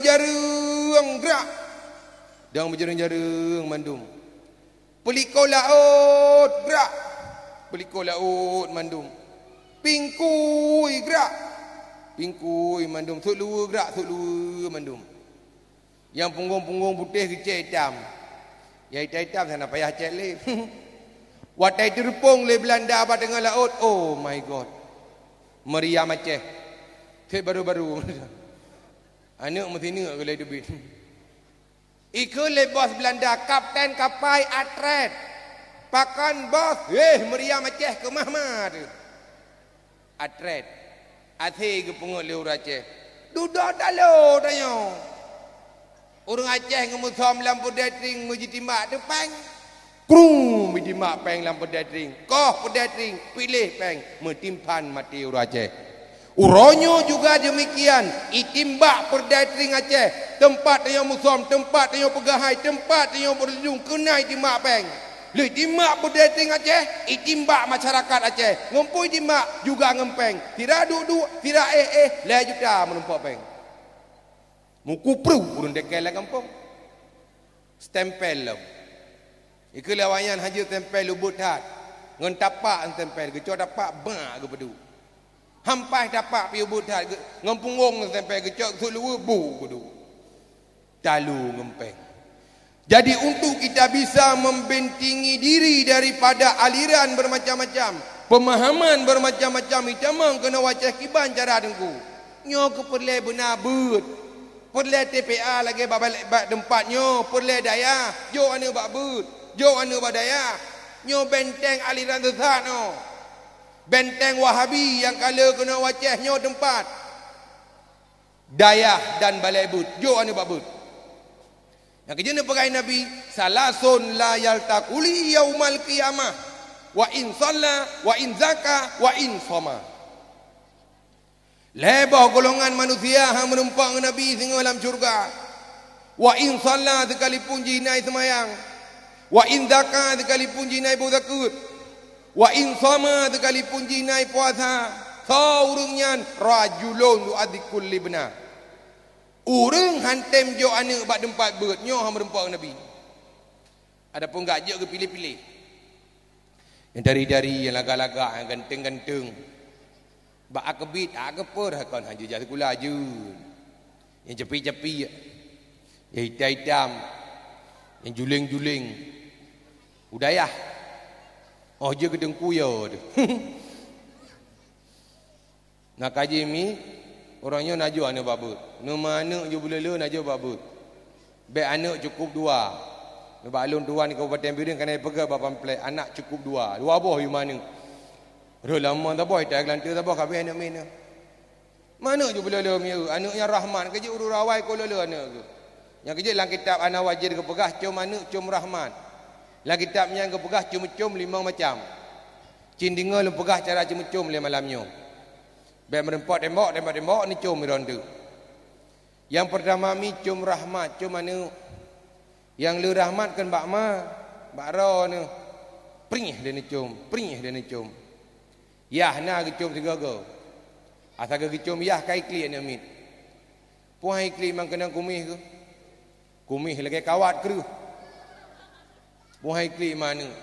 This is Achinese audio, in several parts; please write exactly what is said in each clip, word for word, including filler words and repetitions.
Jareueng, grak! Dong meujareueng-jareueng mandum. Peulikot laôt, grak! Peulikot laôt mandum. Pingkui, grak! Pingkui mandum. Sut luweue, grak! Sut luweue mandum. Nyang punggong-punggong putéh geucet itam. Nyang itam-itam hana payah cet lé. Watèe teureupông lé Beulanda bak teungoh laôt, oh my God! Meuriam Aceh. Cit baru-baru. Aneuk meusineuk geuh lé teubiet. Ikheun lé bos Beulanda, "Kapten kapai, atret." "Pakon bos?" "Heh, meuriam Aceh keumah ma teuh." Atret. Até geupeungeut lé ureueng Aceh. Dudoe talo tanyoe. Ureueng Aceh ngon musôm lam peudeh tring meujitimbak teuh péng. Krung, meujitimbak péng lam peudeh tring. Koh peudeh tring, piléh péng, meutimpan maté ureueng Aceh. Uroe nyoe juga demikian, itimbak peudeh tring Aceh, teumpat tanyoe musôm, teumpat tanyoe peugahai, teumpat tanyoe beurujung, keunai timbak péng. Lheueh timbak peudeh tring Aceh, itimbak masyarakat Aceh. Ngon peue itimbak? Juga ngon péng. Sira duek-duek, sira éh-éh, lhèe juta meurumpok péng. Meukupreuk ureueng dakee lam gampông. Stempel lom. Ikheun lé awaknyan, "Hanjeuet stempel, ubit that." Ngon tapak stempel, geucok tapak, bak geupeuduek. Hampai tapak pih ubit that, geu-, ngon punggong stempel, geucok sut luweue, bu geuduek. Talo ngon péng. Jadi, untuk kita bisa membentengi diri daripada aliran bermacam-macam, pemahaman bermacam-macam, itamong keunoe u Aceh kiban cara Teungku. Nyoe keuh peureulèe beuna beuet. Peureulèe T P A lagèe bak, bak, bak teumpat nyoe, peureulèe dayah, jok aneuk bak beuet, jok aneuk bak dayah. Nyoe benteng aliran sesat nyoe. Benteng Wahabi nyang ka le keunoe u Aceh nyoe teumpat. Dayah dan balèe beuet, jok aneuk bak beuet. Nyang keujeuet neupeugah Nabi, "Salasun la yaltaquli yaumal qiyamah, wa in shalla, wa in zaka, wa in shoma." Lhèe boh golongan manusia han meurumpok ngon Nabi singoh lam syeuruga. Wa in shalla, sekalipun jih na seumayang. Wa in zaka, sekalipun jih na boh zakeuet. Wa in shoma, sekalipun jih na puasa. Soe ureueng nyan? Rajulun yu'adhdhibu kulli bana. Ureueng han tem jok aneuk bak teumpat beuet, nyoe han meurumpok ngon Nabi. Adapun gak jeuet geupiléh-piléh. Nyang dari-dari, nyang lagak-lagak, nyang ganteng-ganteng. Bak akeubiet, akeupeue kon, han jijak sikula jeuet. Nyang cepi-cepi, nyang itam-itam, nyang juléng-juléng. U dayah. Oh, jeuet keu teungku yo teuh. Na ka jih mi, uroe nyoe na jok aneuk bak beuet. Neuma aneuk jeuet beulolo na jok bak beuet. Bèk aneuk cukup dua. Nibak lôn tuan di Kabupaten Bireuen ka na jipeugah bak pamflet, anak cukup dua. Dua boh yue meuaneuk. Rhot lam mon saboh, ita geulanteue saboh, ka abéh aneuk miet nyoe. Meuaneuk jeuet beulolo mi, aneuk nyang rahmat, keujeuet ureueng awai kon lolo aneuk geuh. Nyang keujeuet lam kitab An-Nawajid geupeugah com aneuk com rahmat. Lam kitab nyan geupeugah ceumeucom limong macam. Cit deungoe lôn peugah cara ceumeucom lé malam nyoe. Bèk meurumpok tembok, tembok-tembok neucom droeneuh. Nyang peurtama mi com rahmat, com aneuk. Nyang le rahmat kon bak ma, bak droeneuh. Prih lé neucom, prih lé neucom. Yah na geucom sigoe-goe. Asai geucom yah ka iklik aneuk miet. Peue han iklik, mang keunong kuméh geuh. Kuméh lagèe kawat kreueh. Peue han iklik ma aneuk.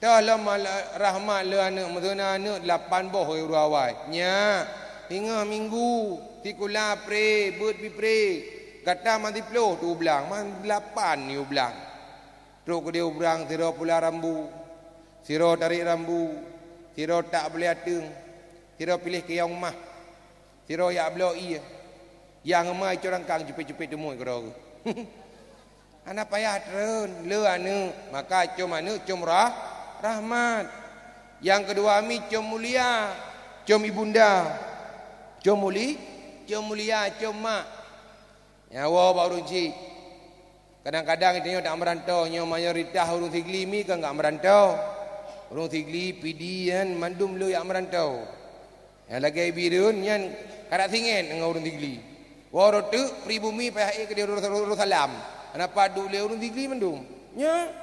Toh lom ala-, rahmat le aneuk, meuteuna aneuk lapan boh ureueng awai. Nyak, singoh minggu, sikula pré, beuet pih pré. Gata man siploh teuh u blang, man lapan yue u blang. Trok keudéh u blang, sidroe pula rambu, sidroe tarek rambu, sidroe tak balèe ateueng, sidroe piléh keuyong mah. Sidroe jak bloe ié. Nyang ma icok rangkang cupet-cupet teumui keudroe. Hana payah treun, le aneuk, maka com aneuk com rah-, rahmat. Nyang keudua mi com mulia, com ibunda. Com muli-, com mulia, com mak. Nyawa bak ureueng chik. Kadang-kadang geutanyoe tak meuranto, nyoe mayoritas ureueng Sigli mi kan ka meuranto. Ureueng Sigli, Pidie nyan mandum le jak meuranto. Nyang lagèe Bireuen nyan karap singet ngon ureueng Sigli. Woe rot teuk pribumi payah ék keudéh ureueng, ureueng Salam. Kenapa duek lé ureueng Sigli mandum? Nyan,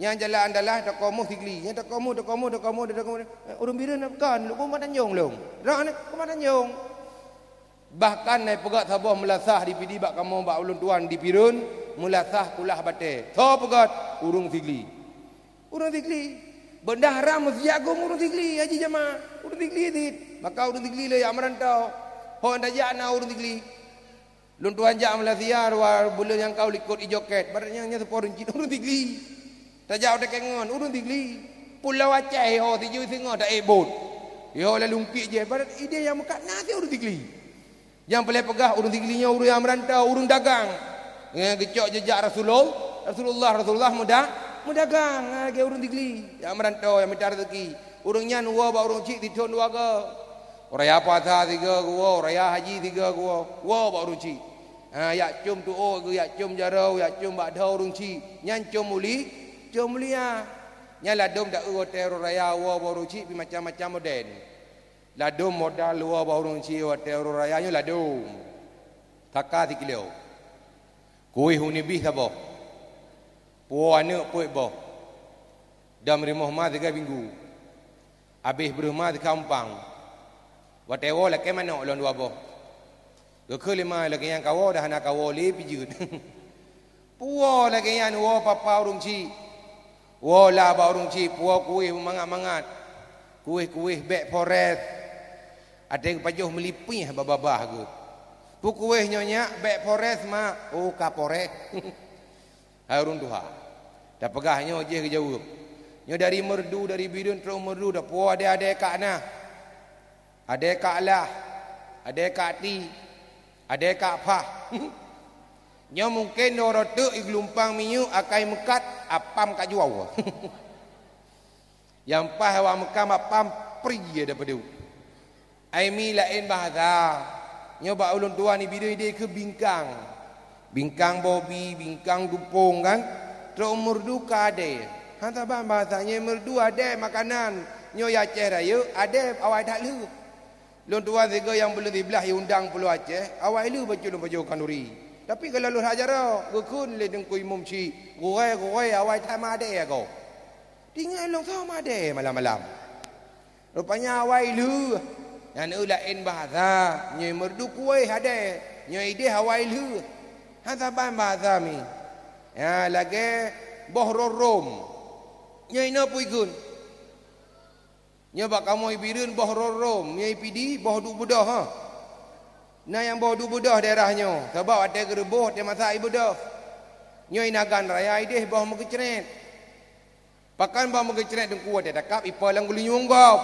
nyang jalan adalah toko muh Sigli. Nyang toko muh, toko muh, toko muh, toko muh. Ureueng Bireuen kon, lôn keu Mak Tanjong lôn. Droeneuh keu Mak Tanjong. Bahkan na peugöt saboh meulasah di Pidie bak kamoe bak ulôn tuan di Bireuen, meulasah kulah batée. Soe peugöt? Ureuëng Sigli. Ureuëng Sigli. Beudah ram meusiak gong ureuëng Sigli, Haji Jama. Ureuëng Sigli cit. Maka ureuëng Sigli le jak meurantau. Ho tajak na ureuëng Sigli. Lôn tuan jak Malaysia dua buleuen nyang ka u likot ijoket. Barat nyang nyan seupôt ureuëng cit ureuëng Sigli. Tajak u Takengon ureuëng Sigli. Pulo Aceh ho sijuih singoh ta-ék bot. Ho lalu ungkik jih. Barat idéh nyang meukat na si ureuëng Sigli. Nyang peureulée peugah ureuëng Sigli nyoe ureuëng nyang meurantau, ureuëng dagang. Ngon geucok jeujak Rasulul-, Rasulullah, Rasulullah meuda-, meudagang, ha, lagée ureuëng Sigli nyang meurantau, nyang mita raseuki. Ureuëng nyan woe bak ureuëng chik sithon dua goe. Raya puasa sigoe geuwoe, raya haji sigoe geuwoe, woe bak ureuëng chik. Ha, jak com tuôk geuh, jak com jaroe, jak com bak dhoe ureuëng chik. Nyan com muli-, com mulia. Nyan ladôm ta-eu watée uroe raya woe bak ureuëng chik pih macam-macam model. Ladôm modal luwa bak ureuëng chik watée uroe raya nyoe ladôm. Saka sikilo. Kuéh uni bih saboh. Puwoe aneuëk peuet boh. Dam rimoh ma siga minggu. Abéh breuh ma sikha umpang. Watée woe lakée manök lôn dua boh. Geukheun lé ma lagée nyang kawoe dah hana kawoe lé pijeuet. Puwoe lagée nyan woe papa ureuëng chik. Woe la bak ureuëng chik puwoe kuéh beumangat-mangat. Kuéh-kuéh bék forés. Até geupajoh meulipih babah-babah geuh. Peu kuéh nyoe nyak bék forés mak. Oh ka forés. Hai ureuëng tuha. Tapeugah nyoe jih geujaweueb. Nyoe dari Meureudu, dari Bireuen trok Meureudu, tapuwoe adé-adé kak na. Adé kak lah, adé kak ti, adé kak pah. Nyoe mungken uroe teuk igeulompang minyeuk akai meukat apam kak juwau. Nyang pah awak meukam apam pri ya daripada. Ai mi laén bahasa. Nyoe bak ulôn tuan di Bireuen idéh keu bingkang. Bingkang bobi, bingkang dupông kan. Trok Meureudu ka adé. Han saban bahasa nyoe Meureudu adé makanan. Nyoe ya Aceh Rayeuk adé awai that lheueh. Lôn tuan sigoe nyang buleuen siblaih iundang Pulo Aceh, awai lheueh bacut lôn pajoh khanuri. Tapi ka laloh that jaroe, geukheun lé Teungku Imum chik, gurée-gurée awai that madé agoe. Tinggai lôn soe madé malam-malam. Rupanya awai lheueh, nyan eu laén bahasa, nyoe Meureudu kuéh adé, nyoe idéh awai lheueh. Han saban bahasa mi. Ya, lagée boh rorom. Nyoe inoe peue ikheun. Nyoe bak kamoe i Bireuen boh rorom, nyoe i Pidie boh duek beudoh, ha. Na nyang boh duek beudoh daerah nyoe, sabab watée geureuboh, watée masak i beudoh. Nyoe i Nagan Raya idéh boh meugeucret. Pakon boh meugeucret Teungku watée takab ipo lam geulinyueng gob.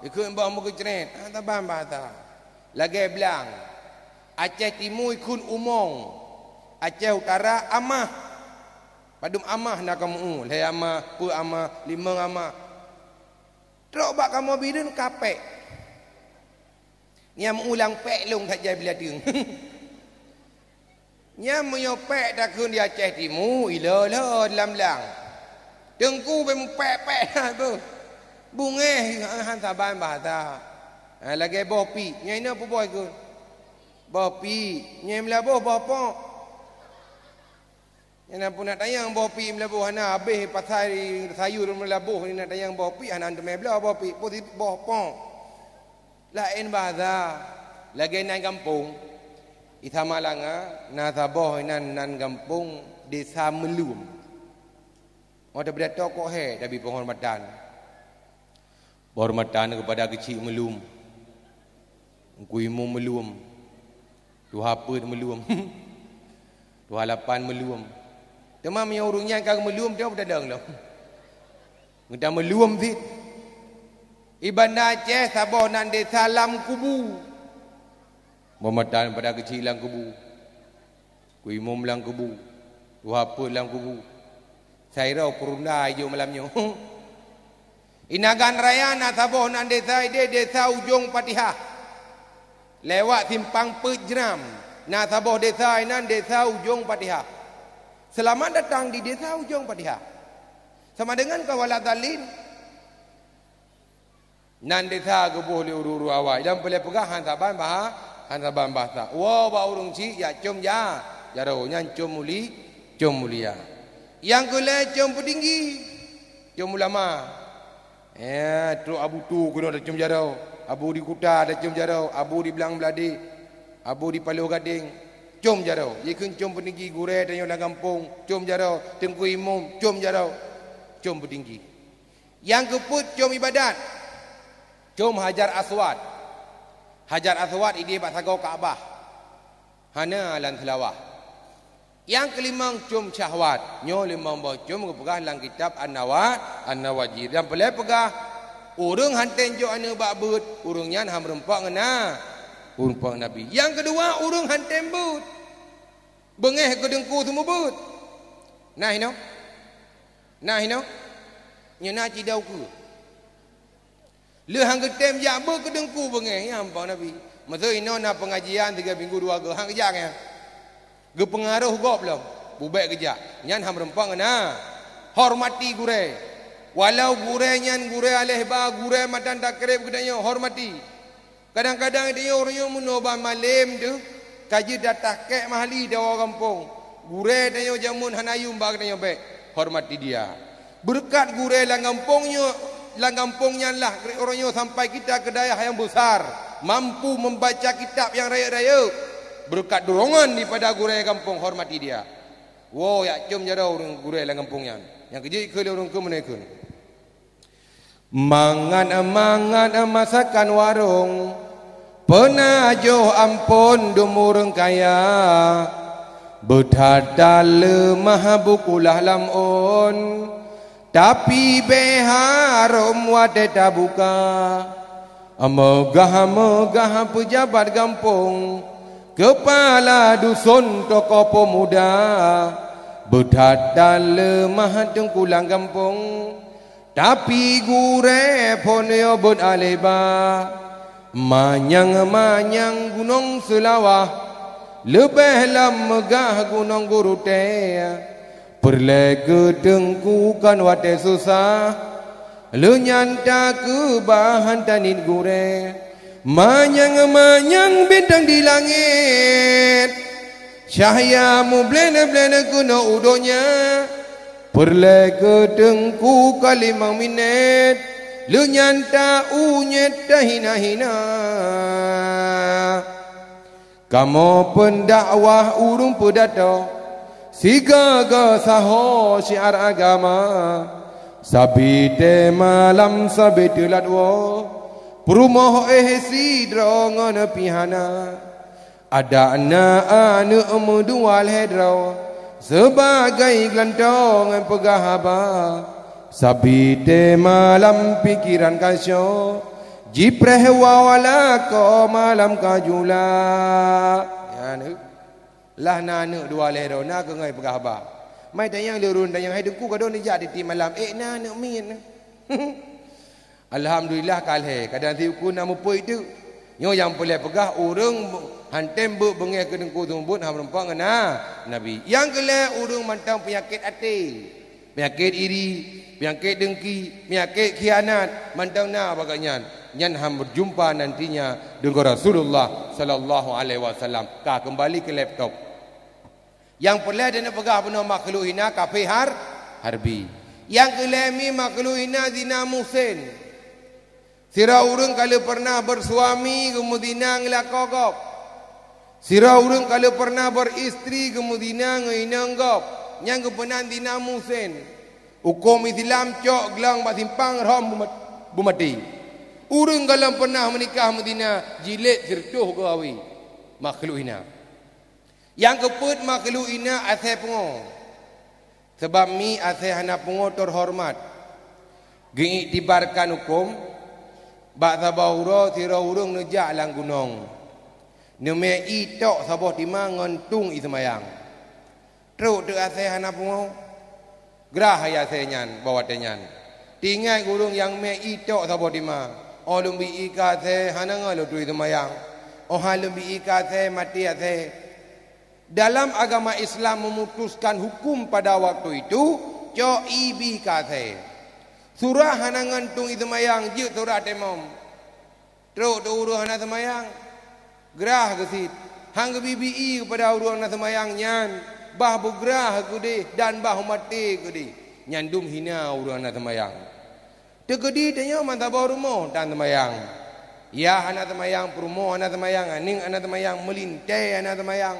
Ikheun boh meugeucret, ha, saban bahasa. Lagée blang. Aceh Timu ikheun umong. Aceh Utara amah. Padum amah na kamoe, lhée amah, peuet amah, limong amah. Trok bak kamoe Bireuen ka pék. Nyang meuulang pék lôn that jai beulateueng. Nyan meunyoe pék takheun di Aceh Timu, ilée-lée lam blang. Teungku bék meupék-pék that beuh. Beungéh han saban bahasa. Ha, lagée boh pi. Nyan inoe peuboh ikheun. Boh pi. Nyan meulaboh boh pok. Nyan pun nak tanyong boh pi meulaboh hana habéh pasai sayur meulaboh ni nak tanyong boh pi hana teumé bloe boh pi pun boh pok. Laén bahasa lagée nan gampông. Di Samalanga na saboh inan nan gampông Desa Meulum. Watée beudatang kok he tabi penghormatan. Penghormatan kepada keuchik Meulum, Teungku Imum Meulum, Tuha Peuet Meulum, Tuha Lapan Meulum. Teuma meunyoe ureuëng nyan ka Meulum, dia beutadong lom. Geuda Meulum cit. Di Banda Aceh saboh nan desa Lam Kubu. Penghormatan pada keuchik Lam Kubu. Teungku Imum Lam Kubu, Tuha Peuet Lam Kubu. Sairau peurunda ijok malam nyoe. Di Nagan Raya na saboh nan desa idéh Desa Ujong Patihah. Lewat simpang Peuet Jram, na saboh desa inan Desa Ujong Patihah. Selamat datang di Desa Ujong Patihah. Sama dengan kawala dalin. Nan desa geuboh lé ureuëng-ureuëng awai dan peureulée peugah han saban bah-, han saban bahasa. Woe bak ureuëng chik jak com ja, jaroe nyan com muli, com mulia. Nyang keu lhée com peutinggi, com ulama. Eh, trok Abu Tu keunoe tacom jaroe, Abu di Kuta tacom jaroe, Abu di Blang Bladé. Abu di Paloh Gadeng, com jaroe. Jikheun com peutinggi, gurée tanyoe lam gampông, com jaroe. Teungku Imum, com jaroe. Com peutinggi. Nyang keupeuet com ibadat. Com Hajar Aswad. Hajar Aswad idéh bak sagoe Ka'bah. Hana lam seulawah. Nyang keulimong com syahwat. Nyoe limong boh com geupeugah lam kitab An-Nawa-, An-Nawajir. Nyang peureulée peugah, ureuëng han tem jok aneuëk bak beuet, ureuëng nyan han meurumpok ngon na-, meurumpok ngon Nabi. Nyang keudua, ureuëng han tem beuet. Beungéh keu teungku seumeubeuet. Nah inoe. Nah inoe. Nyoe na cit dau keue. Lheueh han geutem jak beuet keu teungku beungéh, ya ampôn Nabi. Masa inoe na peungajian tiga minggu dua go, han geujak nyan. Geupeungaroh gob lom, bubek geujak. Nyan han meurumpok ngon na. Hormati gurée. Walau gurée nyan gurée aléh ba, gurée matan takreb geutanyoe, hormati. Kadang-kadang tanyoe ureuëng nyoe meunoe ban malem teuh, ka jeuet datang kek mahli dawa gampông. Gurée tanyoe jameun hana yum bak tanyoe bék. Hormati dia. Beureukat gurée lam gampông nyoe, lam gampông nyan lah ureuëng nyoe sampai kita ke dayah nyang besar, mampu membaca kitab nyang rayeuk-rayeuk. Beureukat durongan daripada gurée gampông, hormati dia. Woe, jak com jaroe ureuëng gurée lam gampông nyan. Nyang keujeuet keu lé ureuëng keu meunoe kheun. Mangat-mangat masakan warong, peuna joh ampôn dum ureuëng kaya. Beuthat that leumah bukeulah lam ôn, tapi bék harôm watée tabuka. Meugah-meugah peujabat gampông, keupala duson tokoh peumuda. Beuthat that leumah teungku lam gampông, tapi gurée phon nyoe beuet aléh ba. Manyang-manyang gunong Seulawah, leubeh lom meugah gunong Geurutée. Peureulée keu teungku kon watée susah, lheueh nyan takeubah han taniet gurée. Manyang-manyang bintang di langét, cahya mublée-blée keunoe u donya. Peureulée keu teungku ka limong minét, lheueh nyan ta-unyét tahina-hina. Kamoe peundakwah ureuëng peudato, sigoe-goe saho syiar agama. Sabe tée malam sabe teulat woe, peurumoh éh sidroe ngon pih hana. Adak na aneuëk meudua lhée droe, sibagai geulantoe ngon peugah haba. Sabe tée malam pikeran ka syoe, jipreh wawa lakoe malam ka jula. Nyan, lah na aneuëk dua lhée droe, na keungai peugah haba. Mai tanyong lé ureuëng tanyong, "Hai Teungku, gadôh neujak tiep-tiep malam?" "Ék na aneuëk miet." Alhamdulillah ka lhée, kadang siukeue na muphom teuk. Nyoe nyang peureulée peugah, ureuëng han tem beuet beungéh keu teungku seumeubeuet han meurumpok ngon na-, Nabi. Nyang keulhée, ureuëng mantong peunyakét até, peunyakét iri, peunyakét deungki, peunyakét khianat, mantong na bak gobnyan. Nyan han beujumpa nantinya deungon Rasulullah sallallahu alaihi wasallam. Ka keumbali keu laptop. Nyang peureulée tapeugah bunoe makhluk hina kafé har-, harbi. Nyang keulhée mi makhluk hina zina muhsin. Sidroe ureuëng ka lheueh peureunah beusuami geumeuzina ngon lakoe gob. Sidroe ureuëng ka lheueh peureunah beuristri geumeuzina ngon inong gob. Nyan geupeunan zina muhsin. Hukôm Islam cok glang bak simpang rhom beumat-, beumaté. Ureuëng gohlom peureunah meunikah meuzina, jilét sireutôh geuh awe. Makhluk hina. Nyang keupeuet makhluk hina asée pungo. Sabab mi asée hana pungo teuhoreumat. Geuiktibarkan hukôm, bak saboh uroe sidroe ureuëng neujak lam gunong. Neumé ié tok saboh tima ngon tueng ié seumayang. Trok teuk asée hana pungo. Grah hai asée nyan bak watée nyan. Teuingat ureuëng nyang mé ié tok saboh tima. Óh lôn bi ié keu asée hana ngon lôn tueng ié seumayang. Óh han lôn bi ié keu asée maté asée. Dalam agama Islam memutuskan hukum pada waktu itu, cok ié bih keu asée. Surah hana ngon tueng ié seumayang, jeuet surah tayamum. Trok teuk ureuëng hana seumayang, grah geusit. Han geubi-bi ié keupada ureuëng hana seumayang nyan, bah beugrah keudeh dan bah maté keudeh. Nyan dum hina ureuëng hana seumayang. Teukeudi tanyoe meusaboh rumoh tan seumayang. Yah hana seumayang, peurumoh hana seumayang, aneuk hana seumayang, meulintèe hana seumayang.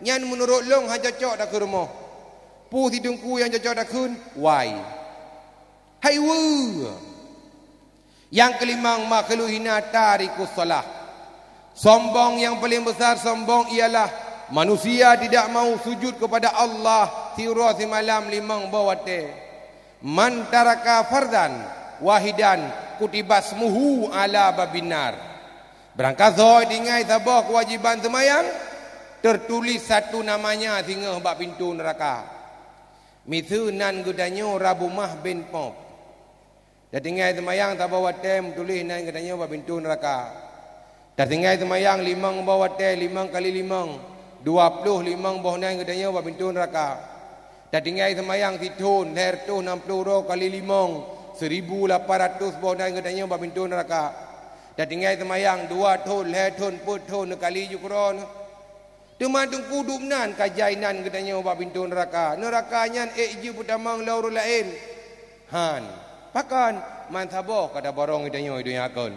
Nyan meunurot lôn han cocok takheun rumoh. Peue si teungku nyang cocok takheun? Wai. Hai weue! Nyang keulimong, makhluk hina tarikus shalah. Sombong nyang paleng besar sombong ialah manusia tidak mau sujud kepada Allah siuroe simalam limong boh watèe. Man taraka fardhan wahidan kutiba ismuhu ala babin nar. Barangkasoe tinggai saboh keuwajéban seumayang, teutuléh satu namanya singoh bak pintoe neuraka. Miseue nan geutanyoe Rabumah bin Pop. Tatinggai seumayang saboh watèe, meutuléh nan geutanyoe bak pintoe neuraka. Tatinggai seumayang limong boh watèe, limong kali limong, dua ploh limong boh nan geutanyoe bak pintoe neuraka. Tatinggai seumayang sithon, lhèe reutôh nam ploh uroe kali limong, seribu lapan ratus boh nan geutanyoe bak pintoe neuraka. Tatinggai seumayang dua thon, lhèe thon, peuet thon neukali ju keudroe. Teuma Teungku dum nan ka jai nan geutanyoe bak pintoe neuraka. Neuraka nyan ék jeuet peutamong lom ureueng laén. Han. Pakon? Man saboh ka tabarông geutanyoe di donya kon.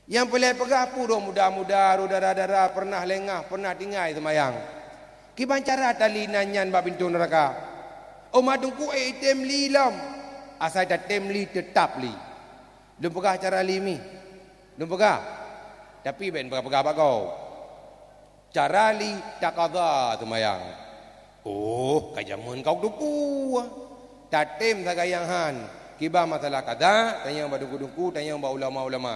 Nyang peureulèe peugah, peue droe muda-muda, droe dara-dara, peureunah lengah, peureunah tinggai seumayang. Kiban cara tali nan nyan bak pintoe neuraka? Oma Teungku ék item li lom. Asai tatem li, teutab li. Lôn peugah cara li mi. Lôn peugah. Tapi bèk peugah-peugah bak gob. Cara li, taqadha seumayang. Oh, ka jameun kawöm teupeu. Tatem sagai nyang han. Kiban masalah qadha, tanyong bak teungku-teungku, tanyong bak ulama-ulama.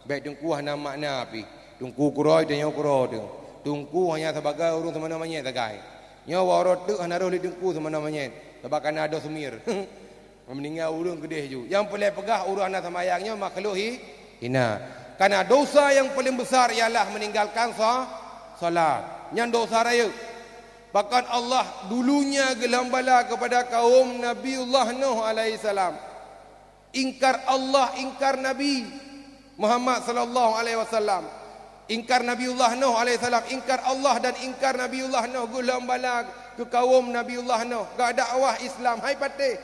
Bèk Teungku hana makna pih. Teungku keudroe, tanyong keudroe teuh. Teungku hanya sabagai ureueng seumanö manyét sagai. Nyoe waroe teuk hana rôh lé Teungku seumanö manyét. Sabab kana doh seumir. Meuninggai ureueng keudeh ju. Nyang peureulèe peugah ureueng hana seumayang nyoe makhluk hi-, hina. Karena dosa yang paling besar ialah meninggalkan sa-, salat. Nyan dosa rayeuk. Bahkan Allah dulunya geulham bala kepada kaum Nabiullah Nuh alaihissalam. Ingkar Allah, ingkar Nabi Muhammad sallallahu alaihi wasallam. Ingkar Nabiullah Nuh alaihissalam, ingkar Allah dan ingkar Nabiullah Nuh geulham bala keu kaum Nabiullah Nuh. Gak dakwah Islam hai patéh.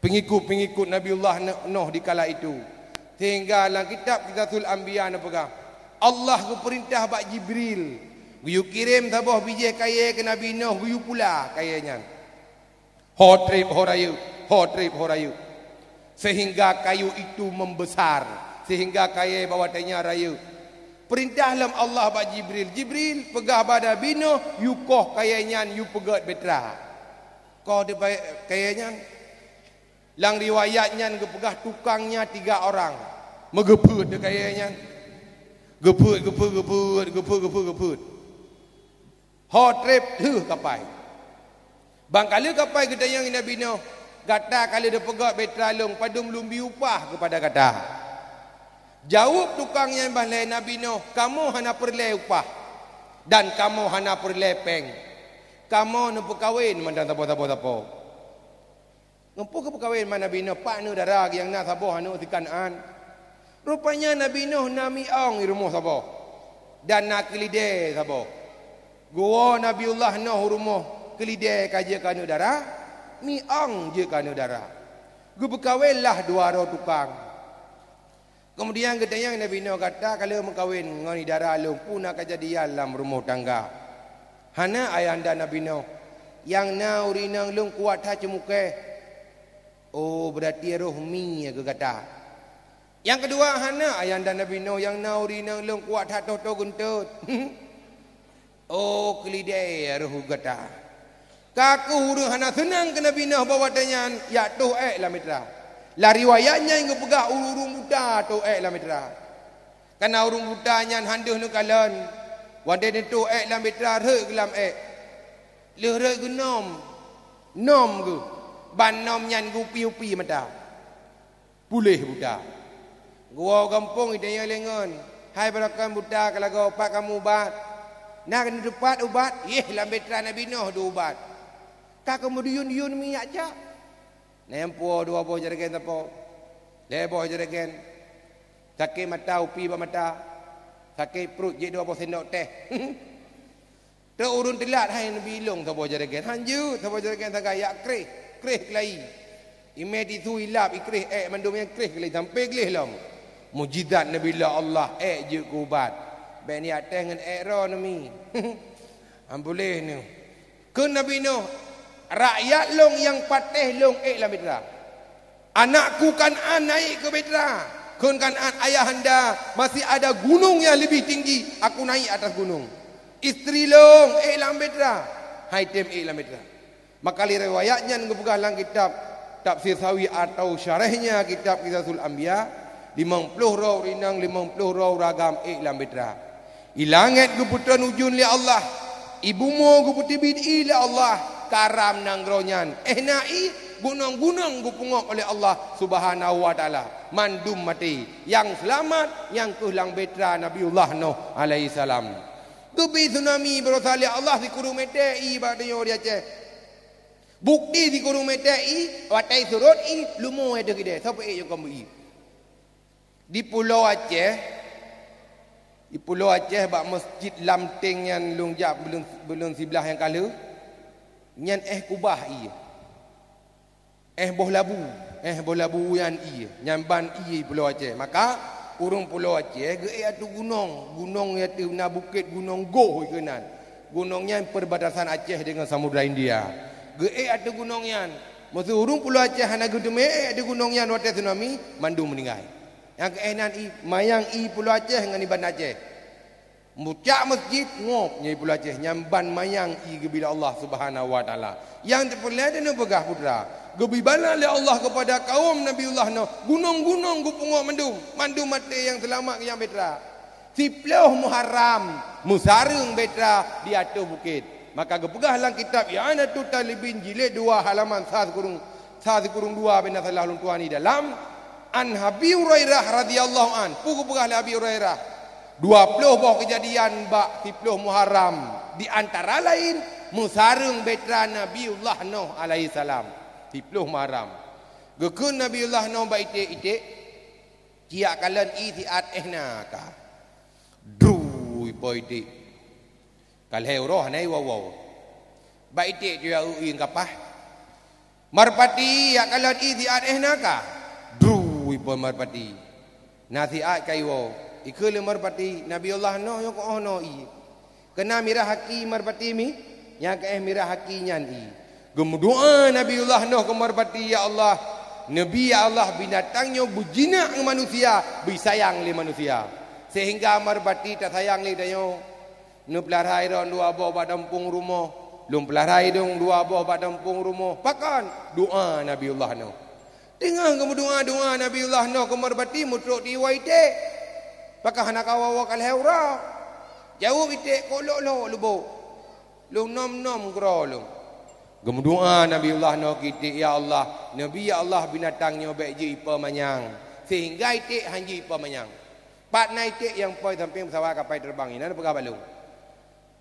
Pengikut-pengikut Nabiullah Nuh di kala itu. Sehingga lam kitab Qisasul Anbiya neupeugah, Allah geupeurintah bak Jibril, geuyue kirém saboh bijéh kayèe keu Nabi Nuh, geuyue pula kayèe nyan. Ho trép ho rayeuk, ho trép ho rayeuk. Sehingga kayu itu membesar, sehingga kayèe bak watèe nyan rayeuk. Peurintah lom Allah bak Jibril, Jibril, peugah bak Nabi Nuh, yue koh kayèe nyan, yue peugöt beutra. Koh di kayèe nyan. Lam riwayat nyan geupeugah tukangnya tiga orang. Meugeupeuet di kayèe nyan. Geupeuet, geupeuet, geupeuet, geupeuet, geupeuet, geupeuet. Ho trép lheueh kapai. Ban ka lheueh kapai geutanyong Nabi Nuh, "Gata ka lheueh tapeugöt beutra lôn, padum lôn bi upah keupada gata?" Jaweueb tukang nyan ban lé Nabi Nuh, "Kamoe hana peureulèe upah, dan kamoe hana peureulèe pèng. Kamoe neupeukawen mantong saboh-saboh sapo." Ngon peue geupeukawen man Nabi Nuh, pat aneuk dara nyang na saboh aneuk si Kanaan. Rupanya Nabi Nuh na miong i rumoh saboh, dan na keulidèe saboh. Geuwoe Nabiullah Nuh u rumoh, keulidèe ka jeuet keu aneuk dara, miong jeuet keu aneuk dara. Geupeukawenlah dua droe tukang. Keumudian geutanyong Nabi Nuh, "Gata ka lheueh meukawen ngon i dara lôn, peue na keujadian lam rumoh tangga?" "Hana, ayahanda Nabi Nuh, nyang na ureueng inong lôn kuat that ceumukèe." "Oh, beurati roh mi keu gata." "Nyang keudua, hana, ayahanda Nabi Nuh, nyang na ureueng inong lôn kuat that toh-toh geuntot." "Oh, keulidèe roh gata." Ka keuh ureueng hana seunang keu Nabi Nuh bak watèe nyan, jak toh èk lam beutra. Lam riwayat nyan geupeugah ureueng buta toh èk lam beutra. Kareuna ureueng buta nyan han deuh neukalon, watèe neutoh èk lam beutra rhot geuh lam èk. Lheueh rhot geuh nöm, nöm geuh, ban nöm nyan geupi-upi mata. Puléh buta. Geuwoe gampông itanyong lé ngon, "Hai baroekon buta, ka lagoe pat kamoe ubat?" "Na keuneuk teupat ubat?" "Yeh, lam beutra Nabi Nuh deuh ubat." Ka keuh meudiyun-diyun minyak jak. Na nyang puwoe dua boh jeuregan sapo, lhèe boh jeuregan. Sakét mata, upi bak mata. Sakét pruet, jép dua boh sendok teh. Trok ureueng teulat, hai neubi ilong saboh jeuregan. Han jeuet saboh jeuregan sagai, jak kréh, kréh keulayi. Imè tisu ilap, ikréh èk mandum nyan kréh keulayi sampoe gleh lom. Mukjizat Nabi Allah, ék jeuet keu ubat. Bék niat teh ngon ék droe neumi. Ambuléh nyoe. Kheun Nabi Nuh, "Rakyat lôn nyang patéh lôn ék lam bahtera. Anakku Kan'an naik ke bahtera." Kheun Kan'an, "Ayahanda, masih ada gunung yang lebih tinggi, aku naik atas gunung. Istri lôn ék lam bahtera, hai tem ék lam bahtera." Maka lé riwayat nyan geupeugah lam kitab Tafsir Sawi atau syarahnya kitab Qisasul Anbiya, limong ploh droe ureueng inong, limong ploh droe ureueng agam ék lam bahtera. I langét geupeutreun ujeuen lé Allah, i bumoe geupeuteubiet ié lé Allah, karam nanggroe nyan. Éh na ié, gunong-gunong geupeungok oleh Allah Subhanahu wa Taala, mandum maté. Nyang seulamat, nyang keuh lam bahtera Nabiullah Nuh alaihissalam. Geubi tsunami barosa lé Allah sikureueng mètè ié bak tanyoe di Aceh. Bukti sikureueng mètè ié, watèe surot ié, leumo watèe keudè, soe peuék nyang kon beu ié. Di Pulo Aceh, di Pulo Aceh bak Masjid Lamteng nyan lôn jak buleuen, buleuen siblaih nyang ka lheueh, nyan éh kubah ié. Éh boh labu, éh boh labu nyan ié, nyan ban ié Pulo Aceh. Maka ureueng Pulo Aceh geuék ateueh gunong, gunong nyang ateueh na bukét Gunong Goh keunan. Gunong nyan perbatasan Aceh deungon Samudra India. Geuék ateueh gunong nyan. Meuseu ureueng Pulo Aceh hana geuteumé ék ateueh gunong nyan watèe tsunami, mandum meuninggai. Nyang keu éh nan ié, manyang ié Pulo Aceh ngon ié Banda Aceh. Mucak masjid, ngop nyan ié Pulo Aceh, nyan ban manyang ié geubi lé Allah Subhanahu wa Taala. Nyang teupeureulèe neupeugah peue teuma, geubi bala lé Allah keupada kaum Nabiullah Nuh, gunong-gunong geupeungok mandum, mandum maté nyang seulamat nyang bahtera. Siploh Muharram, meusareueng bahtera di ateueh bukét. Maka geupeugah lam kitab I'anatut Thalibin jilid dua halaman sa sikureueng, sa sikureueng dua, bèk na salah lôn tuan di dalam, an Abi Hurairah radhiyallahu anh, peue geupeugah lé Abi Hurairah, dua ploh boh keujadian bak siploh Muharram, di antara laén meusareueng bahtera Nabiullah Nuh alaihissalam. Siploh Muharram. Geukheun Nabiullah Nuh bak iték-iték, "Ciyak kalon ié siat éh na ka." Dru ipo iték. Ka lhèe uroe hana iwoe-woe. Bak iték cuyak eu ié kapah. "Meurpati, jak kalon ié siat éh na ka." Dru ipo meurpati. "Na siat ka iwoe." Ikheun lé meurpati, "Nabiullah Nuh nyoe keuh 'oh noe ié. Keunan mirah aki meurpati mi, nyang keu éh mirah aki nyan ié." Geumeudoa Nabiullah Nuh keu meurpati, "Ya Allah, neubi ya Allah binatang nyoe beujinak ngon manusia, beusayang lé manusia. Sehingga meurpati tasayang lé tanyoe." Neupeulara droe dua boh bak dampông rumoh, lôn peulara droe dua boh bak dampông rumoh. Pakon? Doa Nabiullah Nuh. Teungoh geumeudoa-doa Nabiullah Nuh keu meurpati, meutrok di woe iték. Pakon hana kawoe-woe ka lhèe uroe? Jaweueb iték, "Kok lhok-lhok lubôk. Lôn nöm-nöm keudroe lôn." Geumeudoa Nabiullah Nuh keu iték, "Ya Allah, neubi ya Allah binatang nyoe bèk jeuet ipeumanyang, sehingga iték han jeuet ipeumanyang." Pat na iték nyang pôi sampéng peusawa kapai teubang, inan peugah bak lôn.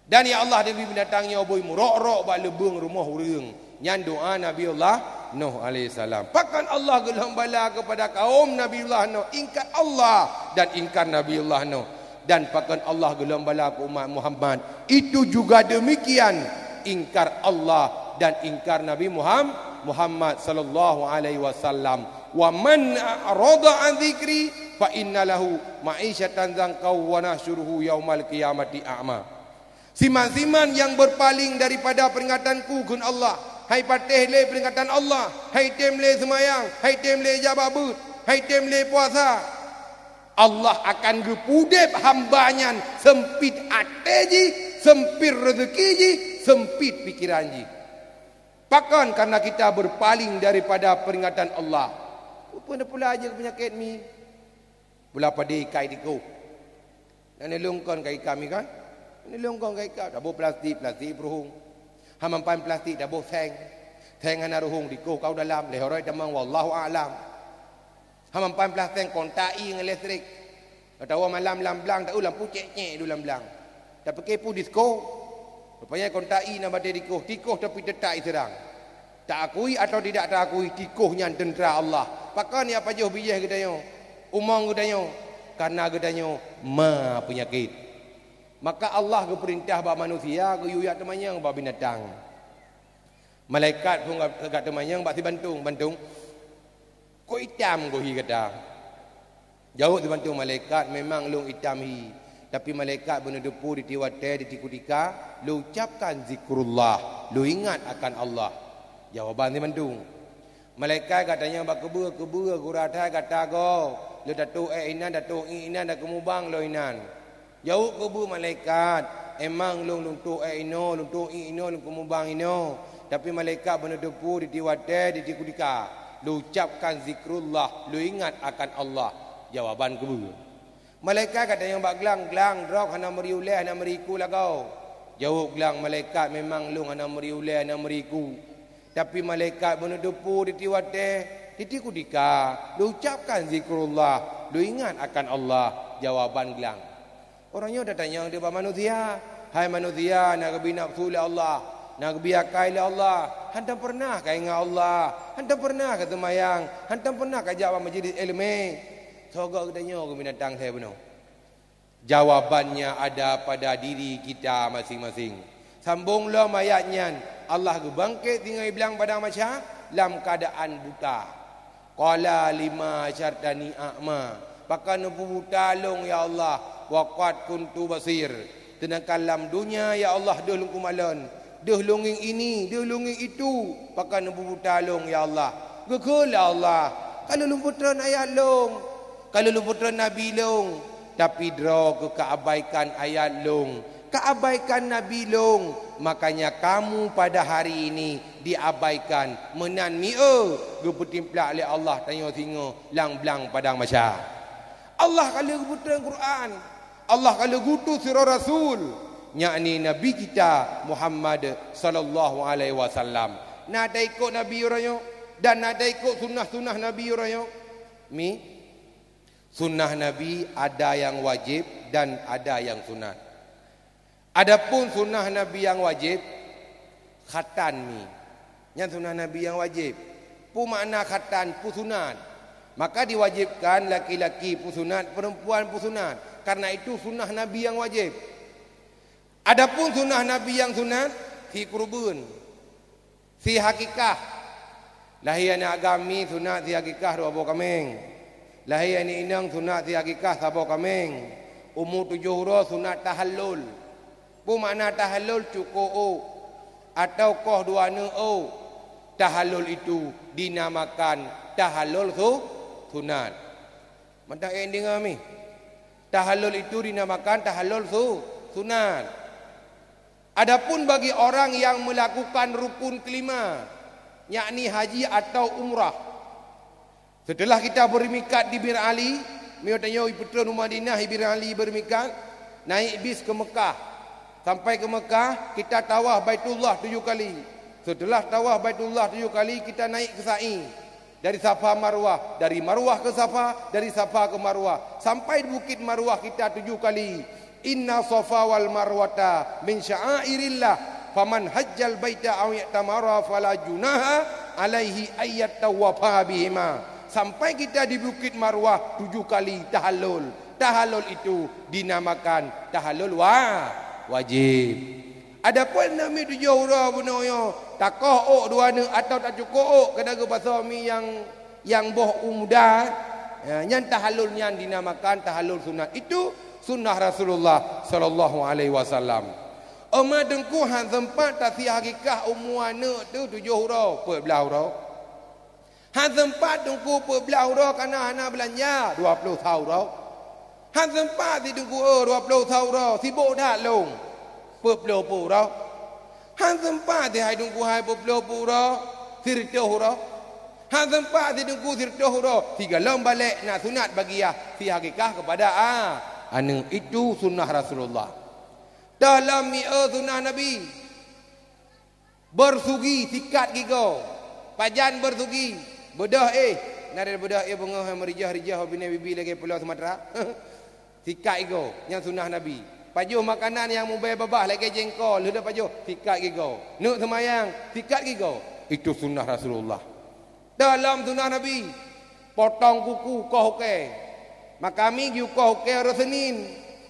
Dan ya Allah, neubi binatang nyoe bui meurok-rok bak leubeueng rumoh ureueng. Nyan doa Nabiullah Nuh alaihissalam. Pakon Allah geulom bala keupada kaum Nabiullah Nuh, ingkar Allah dan ingkar Nabiullah Nuh. Dan pakon Allah geulom bala keu umat Muhammad, itu juga demikian, ingkar Allah dan ingkar Nabi Muham-, Muhammad sallallahu alaihi wasallam. "Wa man a'rada an dzikri fa inna lahu ma'isyatan dzanka wa nahsyuruhu yaumal qiyamati a'ma." Siman-siman nyang beurpaléng daripada peuringatan-Ku, kheun Allah, han ipatéh lé peuringatan Allah, han item lé seumayang, han item lé jak bak beuet, han item lé puasa, Allah akan geupeudeb hamba nyan seumpit até jih, seumpit reuzeuki jih, seumpit pikeran jih. Pakon? Kareuna kita beurpaléng daripada peuringatan Allah. Peue na pula jeuet peunyakét mi? Pula padé ikat tikoh. Na neulungkon ka ikat mi kan? Na neulungkon ka ikat, taboh plastik, plastik peuruhong. Hana mampan plastik, taboh seng. Seng hana ruhong, tikoh ka u dalam, lhèe uroe tamong, wallahu a'lam. Hana mampan plastik, kontak ié ngon listrik. Atawa malam lam blang, taeu lampu cek-cek di lam blang. Tapike peue disko? Rupanya kontak ié na batèe tikoh, tikoh tapi teutap iseurang. Taakui atawa tidak taakui, tikoh nyan teuntra Allah. Pakon nyang pajoh bijéh geutanyoe, umong geutanyoe? Kareuna geutanyoe ma peunyakét. Maka Allah geupeurintah bak manusia geuyue jak teumanyong bak binatang. Malaikat phon ka-, ka teumanyong bak sibantong, "Bantong, kok itam goh ié gata?" Jaweueb sibantu malaikat, "Memang lôn itam hi, tapi malaikat beuneuteupeu di tiep watée, di tiep kutika, lôn ucapkan zikrullah, lôn ingat akan Allah." Jawaban sibantu. Malaikat geutanyong bak keubeue, "Keubeue, gura that gata goe, lôn tatôk ék inan, tatôk ié inan dan keumubang lom inan?" Jaweueb keubeue malaikat, "Emang lôn, lôn tôk ék inoe, lôn tôk ié inoe, lôn keumubang inoe, tapi malaikat beuneuteupeu di tiep watée, di tiep kutika, lôn ucapkan zikrullah, lôn ingat akan Allah." Jawaban keubeue. Malaikat geutanyong bak glang, "Glang, droe hana meuri ulée, hana meuri iku lagoe?" Jaweueb glang malaikat, "Memang lôn hana meuri ulée, hana meuri iku, tapi malaikat beuneuteupeu di tiep watée, di tiep kutika, lôn ucapkan zikrullah, lôn ingat akan Allah." Jawaban glang. Uroe nyoe tatanyong deuh bak manusia, "Hai manusia, na geubi nafeusu lé Allah, na geubi akai lé Allah, hantom peureunah ka ingat Allah, hantom peureunah ka seumayang, hantom peureunah ka jak bak majelis iéleumé. Soe goe geutanyoe keu binatang saboh bunoe?" Jawabannya ada pada diri kita masing-masing. Sambong lom ayat nyan, Allah geubangkét singoh blang padang mahsyar lam keuadaan buta. "Qala lima hasyartani a'ma." "Pakon neupeubuta lôn, ya Allah, wa qad kuntu basira? Seudangkan lam donya, ya Allah, deuh lôn keumalon, deuh lôn ngieng ini, deuh lôn ngieng itu, pakon neupeubuta lôn, ya Allah?" Geukheun lé Allah, "Ka lôn peutreun ayat lôn, ka lôn peutreun nabi lôn, tapi droe keuh ka abaikan ayat lôn, ka abaikan nabi lôn, makanya kamu pada hari ini diabaikan." Meunan mieu geupeutimplak lé Allah tanyoe singoh lam blang padang mahsyar. Allah ka lheueh geupeutrön Quran, Allah ka lheueh geutuh sidroe rasul, yakni Nabi kita Muhammad sallallahu alaihi wasallam. Na taikot Nabi uroe nyoe dan na taikot sunnah-sunnah Nabi uroe nyoe. Mi, sunnah Nabi ada yang wajib dan ada yang sunat. Adapun sunnah Nabi nyang wajéb, khatan mi. Nyan sunnah Nabi nyang wajéb. Peue makna khatan? Peusunat. Maka diwajibkan laki-laki peusunat, perempuan peusunat. Karena itu sunnah Nabi nyang wajéb. Adapun sunnah Nabi nyang sunat, si keureubeuen. Si hakikah. Lahé aneuk agam mi sunat si hakikah dua boh kaméng. Lahé aneuk inong sunat si hakikah saboh kaméng. Umu tujoh uroe sunat tahallul. Peue makna tahallul? Cukôk ôk, atawa koh dua neuk ôk. Tahallul itu dinamakan tahallul su-, sunat. Mantong ék deungoe mi. Tahallul itu dinamakan tahallul su-, sunat. Adapun bagi orang yang melakukan rukun kelima, yakni haji atau umrah, setelah kita bermikat di Bir Ali, miyueb tanyoe ipeutrön u Madinah, i Bir Ali bermikat, naik bis ke Mekah. Sampai ke Mekah, kita tawaf Baitullah tujuh kali. Setelah tawaf Baitullah tujuh kali, kita naik ke sa'i. Dari Safa Marwah, dari Marwah ke Safa, dari Safa ke Marwah, sampai di Bukit Marwah kita tujuh kali. "Inna Safa wal Marwata min sya'airillah, faman hajjal baita aw i'tamara fala junaha alaihi ayyat tawafa bihima." Sampai kita di Bukit Marwah tujuh kali tahallul. Tahallul itu dinamakan tahallul wa-, wajib. Adapun aneuk miet tujoh uroe bunoe nyoe, takoh ôk dua neuk atawa tacukôk ôk keunan geupasoe mi nyang, nyang boh u muda, ya, nyan tahallul nyan dinamakan tahallul sunat. Itu sunnah Rasulullah sallallahu alaihi wasallam. Oma teungku han seumpat tasi hakikah umu aneuk teuh tujoh uroe, peuet blah uroe. Han seumpat teungku peuet blah uroe kareuna hana beulanja, dua ploh sa uroe. Han seumpat si teungku, eh, dua ploh sa uroe, sibok that lôn, peuet ploh peuet uroe. Han seumpat si hai teungku hai peuet ploh peuet uroe, sireutôh uroe. Han seumpat si teungku sireutôh uroe, sigohlom balek na sunat bagiah si hakikah keupada a-, aneuk. Itu sunnah Rasulullah. Dalam mieu sunnah Nabi. Beusugi sikat gigoe. Pajan beusugi? Beudôh éh. Na deh beudôh éh beungoh nyang meurijah-rijah u binéh bibi lagée pulo Sumatera. Sikat gigoe, nyan sunnah Nabi. Pajoh makanan nyang mubée babah lagée jengkol, lheueh pajoh, sikat gigoe. Neuk seumayang, sikat gigoe. Itu sunnah Rasulullah. Dalam sunnah Nabi, potong kuku, koh ukée. Makami geukoh ukée uroe Senin,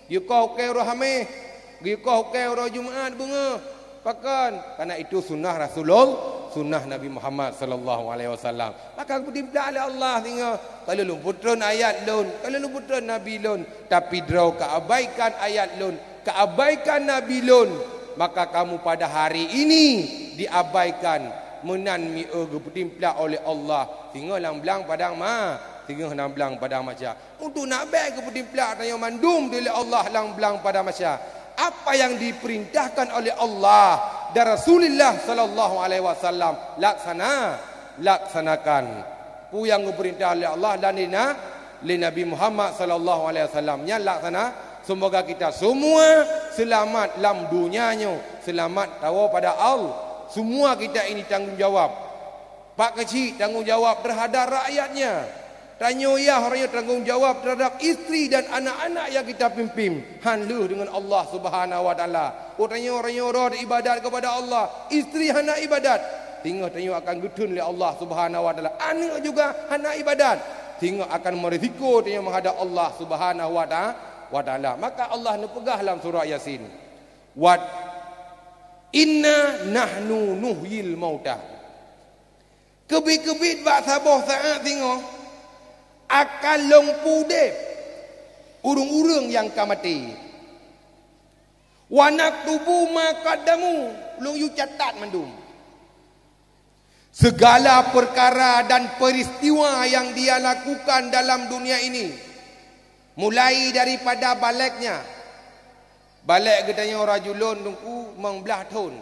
geukoh ukée uroe Haméh, geukoh ukée uroe Jumat beungoh. Pakon? Karena itu sunnah Rasulul-, sunnah Nabi Muhammad sallallahu alaihi wasallam. Maka geupeutimpla lé Allah singoh, "Ka lôn peutrön ayat lôn, ka lôn peutrön nabi lôn, tapi droe ka abaikan ayat lôn, ka abaikan nabi lôn, maka kamu pada hari ini diabaikan." Meunan mieu geupeutimpla oleh Allah singoh lam blang padang ma, singoh lam blang padang mahsyar. Untuk nak bèk geupeutimpla tanyoe mandum dilèe Allah lam blang padang mahsyar. Apa yang diperintahkan oleh Allah dan Rasulullah sallallahu alaihi wasallam, laksana, laksanakan. Peue nyang geupeurintah lé Allah dan lé Na-, lé Nabi Muhammad sallallahu alaihi wasallam, nyan laksana. Semoga kita semua selamat lam dunia nyoe, selamat tawoe pada Allah. Semua kita ini tanggung jawab. Pak Keuchik tanggung jawab terhadap rakyatnya. Tanyoe yah uroe nyoe tanggung jawab terhadap istri dan anak-anak yang kita pimpin. Han lheueh deungon Allah Subhanahu wa Taala. Oh, tanyoe uroe nyoe rot ibadat kepada Allah, istri hana ibadat. Singoh tanyoe akan geutheun lé Allah Subhanahu wa Taala. Aneuk juga hana ibadat. Singoh akan merisiko tanyoe menghadap Allah Subhanahu wa Ta-, wa Taala. Maka Allah neupeugah lam surah Yasin, "Wa inna nahnu nuhyil mauta." Keubiet-keubiet bak saboh saát singoh akan lôn peudép ureuëng-ureuëng nyang ka maté. "Wa naktubu ma qaddamu," lôn yue catat mandum. Segala perkara dan peristiwa yang dia lakukan dalam dunia ini, mulai daripada baleknya. Balek geutanyoe rajulun teungku limong blaih thon.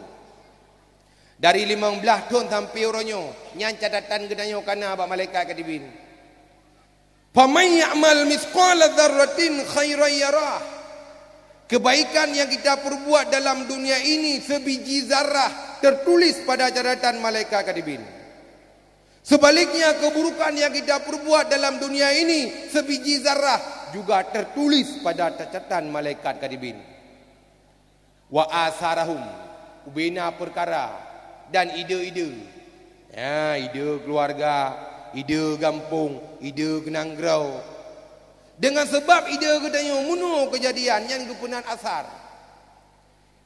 Dari limong blaih thon sampai uroe nyoe, nyan catatan geutanyoe kana bak malaikat katibin. "Faman ya'mal mitsqala dzarratin khairan yarah." Kebaikan yang kita perbuat dalam dunia ini sebiji zarah tertulis pada catatan malaikat katibin. Sebaliknya, keburukan yang kita perbuat dalam dunia ini sebiji zarah juga tertulis pada catatan malaikat katibin. "Wa asarahum," ubena perkara dan ide-ide. Ya, ide keluarga, ide gampông, ide keunong groe. Dengan sebab ide geutanyoe meunoe keujadian nyan geupeunan asar.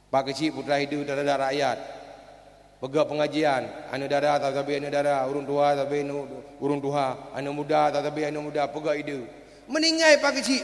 Pak Keuchik putra ide terhadap rakyat. Peugah pengajian, aneuk dara sabe aneuk dara, ureuëng tuha sabe ureuëng tuha, aneuk muda sabe aneuk muda, peugah ide. Meuninggai Pak Keuchik,